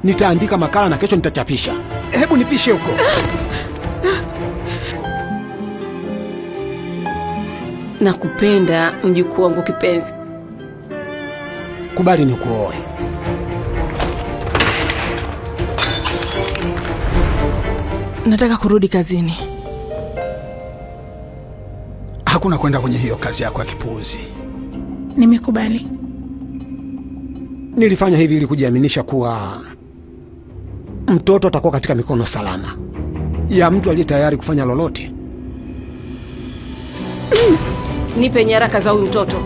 Nitaandika makala na kesho nitachapisha. Hebu nipishe huko. Nakupenda mjukuu wangu kipenzi. Kubali nikuoe. Nataka kurudi kazini. Hakuna kwenda kwenye hiyo kazi yako ya kipuuzi. Nimekubali. Nilifanya hivi ili kujiaminisha kuwa mtoto atakuwa katika mikono salama ya mtu aliye tayari kufanya lolote. Nipe nyaraka za huyu mtoto.